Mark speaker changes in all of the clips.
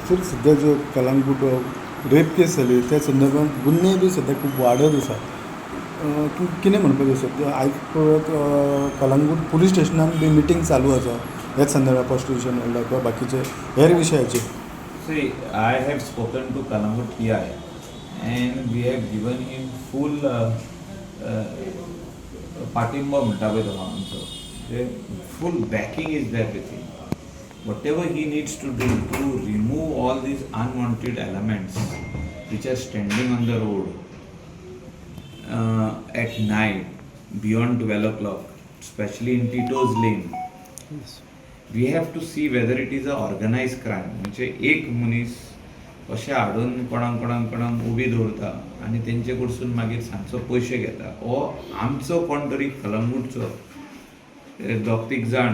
Speaker 1: Sir, सध्या जो Calangute rape केस जाली, त्या संदर्भात गुन्हे बी सध्या खूब वाडत आसा. तूं कितें म्हणपाचें? सद्या आयज पळयत कलंगूट पुलीस स्टेशनान बी मिटींग चालू आसा ह्याच संदर्भात, प्रॉस्टिट्युशन वाडला किंवा बाकीचे हेर विशयाचेर.
Speaker 2: See, I have spoken to Calangute PI and we have given him full पाठिंबा म्हणटा पळय तो आमचो, full backing is there with him. Whatever he needs to do to remove all these unwanted elements which are standing on the road at night beyond 12 o'clock, especially in Tito's Lane, we have to see whether it is a organized crime. म्हणजे एक मनीस अशें हाडून कोणाक कोणाक कोणाक उबी दवरता आनी तेंचे कडसून मागीर सांजचो पयशे घेता. हो आमचो कोण तरी कलंगूटचो दोग तीग जाण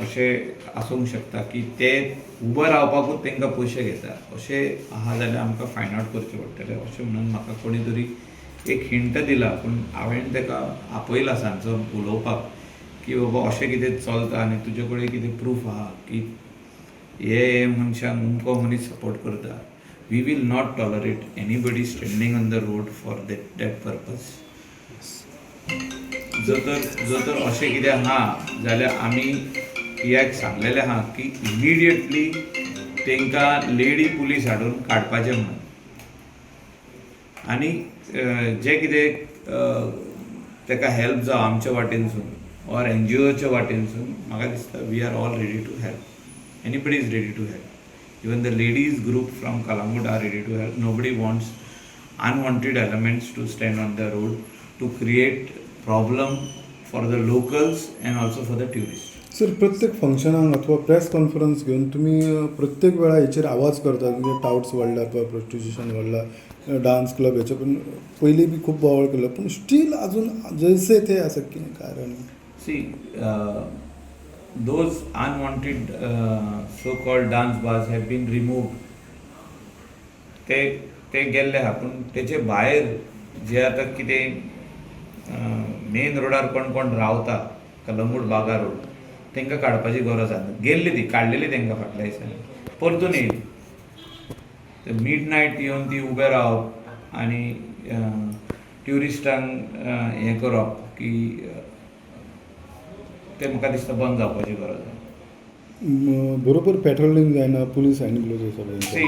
Speaker 2: अशें आसूंक शकता की ते उबो रावपाकूच तांकां पयशे घेता. अशें आहा जाल्यार आमकां फायंड आवट करचें पडटलें अशें म्हणून म्हाका कोणी तरी एक हिंट दिला. पूण हांवें ताका आपयला सांजचो उलोवपाक की बाबा, अशें कितें चलता आनी तुजे कडेन कितें प्रूफ आहा की हे हे मनशांक अमको मनीस सपोर्ट करता. We will not tolerate anybody standing on the road for that purpose. जर तर अशें कितें आहा जाल्यार आमी पी आयक सांगलेलें आहा की इमिडिएटली तांकां लेडी पुलीस हाडून काडपाचें म्हणून. आनी जे कितें ताका हेल्प जावं आमच्या वाटेनसून ऑर एनजीओच्या वाटेनसून, म्हाका दिसता we are all ready to help. Anybody is ready to help. Even the ladies group from Calangute are ready to help. Nobody wants unwanted elements to stand on the road to create problem for the locals and also for the tourists.
Speaker 1: Sir, प्रत्येक फंक्शनाक अथवा press conference घेवन तुमी प्रत्येक वेळा हेचेर आवाज करतात, म्हणजे टावट्स वाडल्या अथवा प्रोस्टिट्युशन वाडला, डान्स क्लब हेचे. पण पयलीं बी खूब बोवाळ केलो, पूण स्टील अजून जैसे ते आसा. कितें कारण?
Speaker 2: See, those unwanted so-called dance bars have been removed. ते ते गेल्ले आहा, पूण तेचे भायर जे आतां कितें मेन रोडार कोण कोण रावता, कलंगूट बागा रोड, तांकां काडपाची गरज आसा. गेल्ली ती, काडलेली तांकां फाटल्या दिसांनी, परतून येयली. मिड नायट येवन ती उबे रावप आनी ट्युरिस्टांक हें करप की तें म्हाका दिसता बंद जावपाची गरज आसा.
Speaker 1: बरोबर पेट्रोलिंग जायना, पुलीस एनक्लोज आसा.
Speaker 2: सी,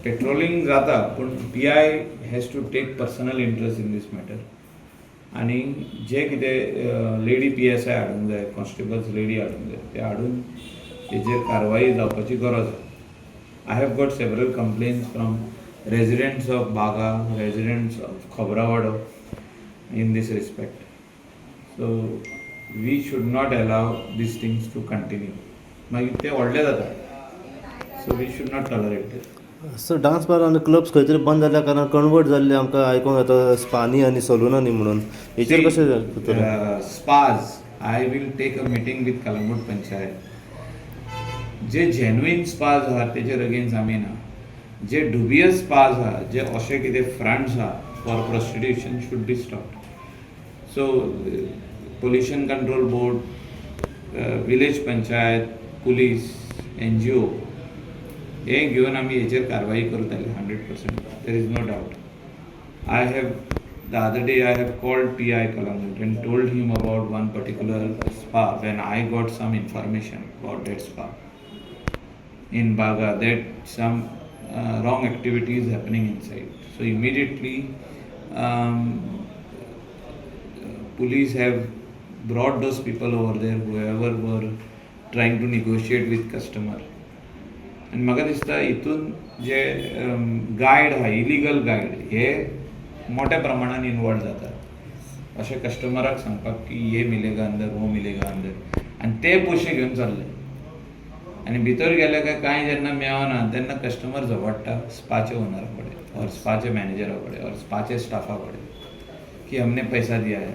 Speaker 2: पेट्रोलिंग जाता, पूण PI has to take personal interest in this matter. आनी जे कितें लेडी पीएसआय हाडूंक जाय, कॉन्स्टेबल्स लेडी हाडूंक जाय, ते हाडून तेजेर कारवाई जावपाची गरज आसा. I have got several complaints from residents of Baga, residents of Khobrawado in this respect. So we should not allow these things to continue. मागीर ते व्हडले जाता, so we should not tolerate this.
Speaker 3: Sir, dance bar आनी clubs खंय तरी बंद जाल्ल्या कारणान कन्वर्ट जाल्ले आमकां आयकोंक येता स्पानी आनी सलुनांनी म्हणून. हेचेर कशें करतले?
Speaker 2: Spas, I will take a meeting with Calangute Panchayat. J genuine spas आहा तेजेर अगेन्स्ट आमी ना. जे डुबियस स्पाज आहा, जे अशे कितें फ्रंट्स आहा for prostitution, should be stopped. So Pollution Control Board, village panchayat, police, NGO हे घेवन आमी हेचेर कारवाई करतले 100%, there is no doubt. I have The other day I have called PI Calangute and told him about one particular spa when I got some information about that spa in Baga, that some wrong activity is happening inside. So immediately police have brought those people over there, whoever were trying to negotiate with customer. आनी म्हाका दिसता हितून जे guide आहा, illegal guide, हे मोठ्या प्रमाणान involve जातात अशें कस्टमराक सांगपाक की ये मिलेगा अंदर, वो मिलेगा अंदर. आनी ते पयशे घेवन चल्ले आनी भितर गेले काय कांय जेन्ना मेळना तेन्ना कस्टमर झगडटा स्पाचे ओनरा कडेन ऑर स्पाचे मॅनेजरा कडेन ऑर स्पाचे स्टाफा कडेन की हमने पैसा दिया है,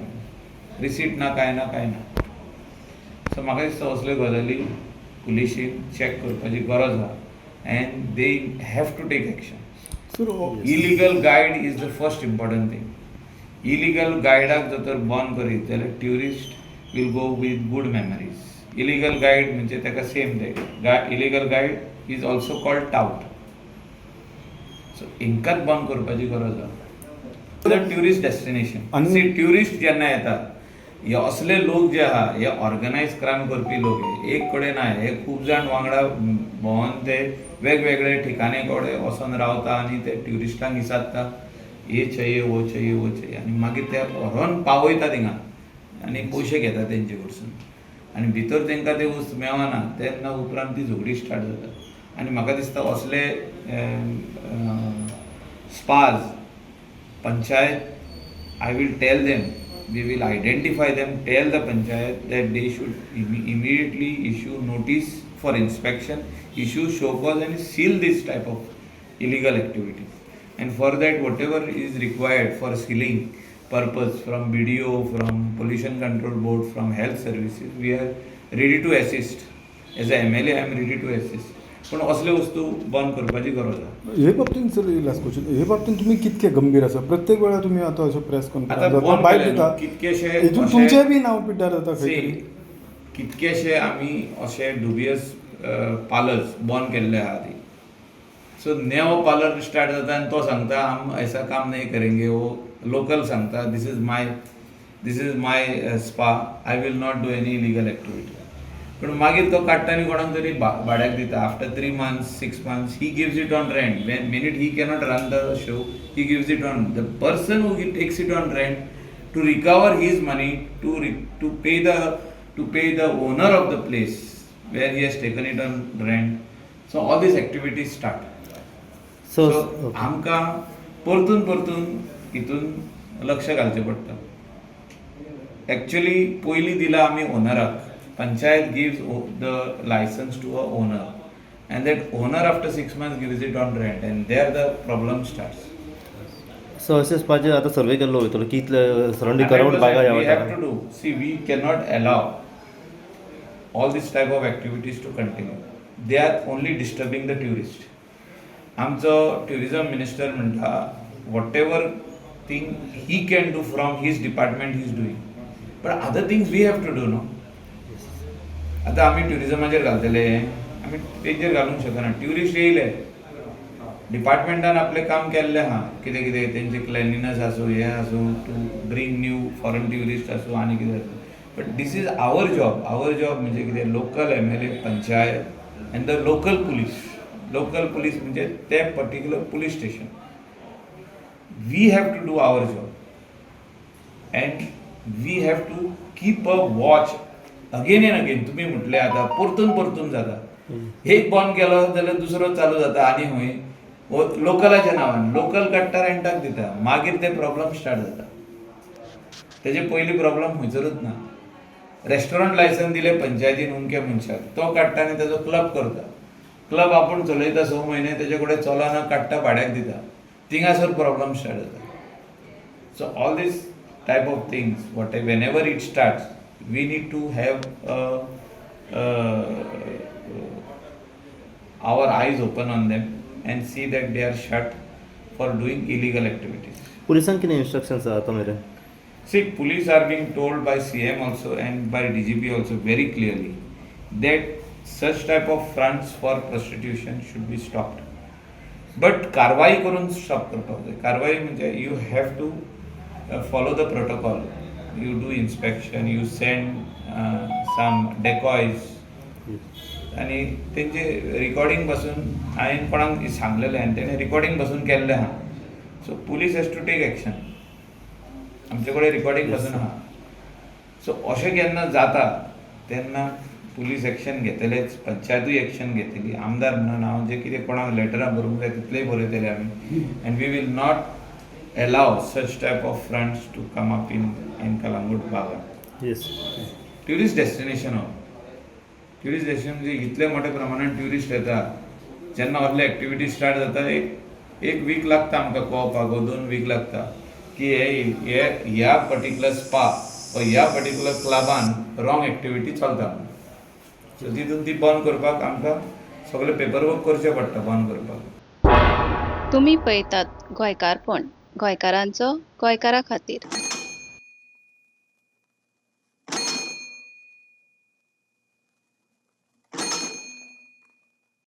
Speaker 2: रिसीट ना, कांय ना, कांय ना. सो म्हाका दिसता असल्यो गजाली पुलिशीन चॅक करपाची गरज आहा and they have to take action.
Speaker 1: Sir.
Speaker 2: Illegal guide is the first important thing. Illegal गायडाक जर तर बंद करीत जाल्यार tourist will go with good memories. Illegal guide म्हणजे ताका सेम ते illegal guide is also called tout. So हिंकाच बंद करपाची गरज आसा. ट्युरिस्ट डेस्टिनेशन
Speaker 1: आनी-
Speaker 2: सी, ट्युरिस्ट जेन्ना येतात, हे असले लोक जे आहा, हे ऑर्गनायज क्रायम करपी लोक, हे एक कडेन ना, हे खूब जाण वांगडा भोंवन ते वेगवेगळे ठिकाणे कडेन वचोन रावता आनी ते ट्युरिस्टांक विचारता, ये चाहिए, वो चाहिए, वो चाहिए, आनी मागीर ते व्हरोन पावयता थिंगा आनी पयशे घेता तेंचे कडसून आनी भितर तेंकां ते वस्त मेळना तेन्ना उपरांत ती झगडी स्टार्ट जाता. आनी म्हाका दिसता असले spas panchayat, I will tell them, we will identify them, tell the panchayat that they should immediately issue notice for inspection, issue show cause and seal this type of illegal activities. And for that, whatever is required for sealing purpose from BDO, from Pollution Control Board, from health services, we are ready to assist. As a MLA, I am ready to assist. पण असले वस्तू बंद करपाची गरज आसा.
Speaker 1: हे बाबतीन sir, last question, हे बाबतीन तुमी कितके गंभीर आसा? प्रत्येक वेळा तुमी आतां अशो प्रेस
Speaker 2: आतां
Speaker 1: कॉन्फरन्स
Speaker 2: बंद
Speaker 1: बायट
Speaker 2: केलें
Speaker 1: दिता,
Speaker 2: न्हू, कितकेशे
Speaker 1: हेतून तुमचें बी नांव पिड्ड्यार जाता खंय
Speaker 2: See,
Speaker 1: तरी.
Speaker 2: कितकेशे आमी अशे डुबियस पार्लर्स बंद केल्ले आहा आदी. सो नेवो पार्लर स्टार्ट जाता आनी तो सांगता, हम ऐसा काम नहीं करेंगे. वो लोकल सांगता, This is my spa, I will not do any illegal activity." पूण मागीर तो काडटा आनी कोणाक तरी भाड्याक दिता. After 3 months, 6 months, he gives it on rent. When minute he cannot run the show, he gives it on the person who takes it on rent to recover his money, to pay the owner of the place where he has taken it on rent. So all these activities start.
Speaker 3: So
Speaker 2: so आमकां परतून परतून हितून लक्ष घालचें पडटा. Actually पयलीं दिला आमी ओनराक. Panchayat gives the license to a owner and that owner after 6 months gives it on rent and there the problem starts.
Speaker 3: So अशें स्पाचेर आतां सर्वे केल्लो वयतलो कितले सरावंडींग अरावंड बागा ह्या
Speaker 2: We have
Speaker 3: वाठारांत.
Speaker 2: to do. See, we cannot allow all this type of activities to continue. They are only disturbing the tourist. आमचो tourism minister म्हणटा, whatever thing he can do from his department, he is doing, but other things we have to do, no? आतां आमी ट्युरिजमाचेर घालतले, आमी तेंचेर घालूंक शकना. Tourist येयले, डिपार्टमेंटान आपलें काम केल्लें आहा, कितें कितें तेंचें क्लिनलीनस आसूं, हें आसूं, to bring new foreign tourist आसूं आनी कितें आसूं, but this is our job. Our job म्हणजे कितें? Local MLA, panchayat and the local police. Local police म्हणजे ते particular police station. We have to do our job and we have to keep a watch again and again. तुमी म्हटलें, आतां परतून परतून जाता. एक बंद केलो जाल्यार दुसरो चालू जाता आनी खंय लोकलाच्या नांवान लोकल काडटा, रेंटाक दिता, मागीर ते प्रॉब्लम स्टार्ट जाता. तेजे पयलीं प्रॉब्लम खंयसरूच ना. रेस्टॉरंट लायसन दिलें पंचायतीन उमक्या मनशाक, तो काडटा आनी ताजो क्लब करता. क्लब आपूण चलयता, 6 म्हयने तेजे कडेन चलना, काडटा, भाड्याक दिता. थिंगासर प्रॉब्लम स्टार्ट जाता. So all these type of things, whenever it starts, we need to have our eyes open on them and see that they are shut for doing illegal activities.
Speaker 3: पुलिसांक कितें इन्स्ट्रक्शन्स आहा आतां मेरेन?
Speaker 2: See, police are being told by CM also and by DGP also very clearly that such type of fronts for prostitution should be stopped. But कारवाई करून stop करपाक जाय. कारवाई म्हणजे you have to follow the protocol, you do inspection, you send some decoys आनी तेंचे recording पासून हांवें कोणाक सांगलेलें आनी तेणें रिकॉर्डिंग पासून केल्लें आहा. So police has to take action. आमचे कडेन रिकॉर्डिंग पासून आहा. सो अशें केन्ना जाता तेन्ना पुलीस एक्शन घेतलेच, पंचायतूय एक्शन घेतली. आमदार म्हणून हांव जे कितें कोणाक लेटरां बरोवंक जाय तितलेय बरयतले आमी and we will not allow such type of fronts to come up in Calangute Baga. Tourist destination हो. ट्युरिस्ट डेस्टिनेशन म्हणजे इतले मोठ्या प्रमाणात ट्युरिस्ट येता. जेन्ना असले एक्टिविटी स्टार्ट जाता, एक एक वीक लागता आमकां कळपाक वो 2 वीक लागता की हे हे ह्या पर्टिक्युलर स्पा वा ह्या पर्टिक्युलर क्लबान रॉंग एक्टिविटी चलता. सो तितून ती बंद करपाक आमकां सगळें पेपर वर्क करचें पडटा बंद करपाक.
Speaker 4: तुमी पळयतात गोंयकारपण, गोंयकारांचो गोंयकारा खातीर.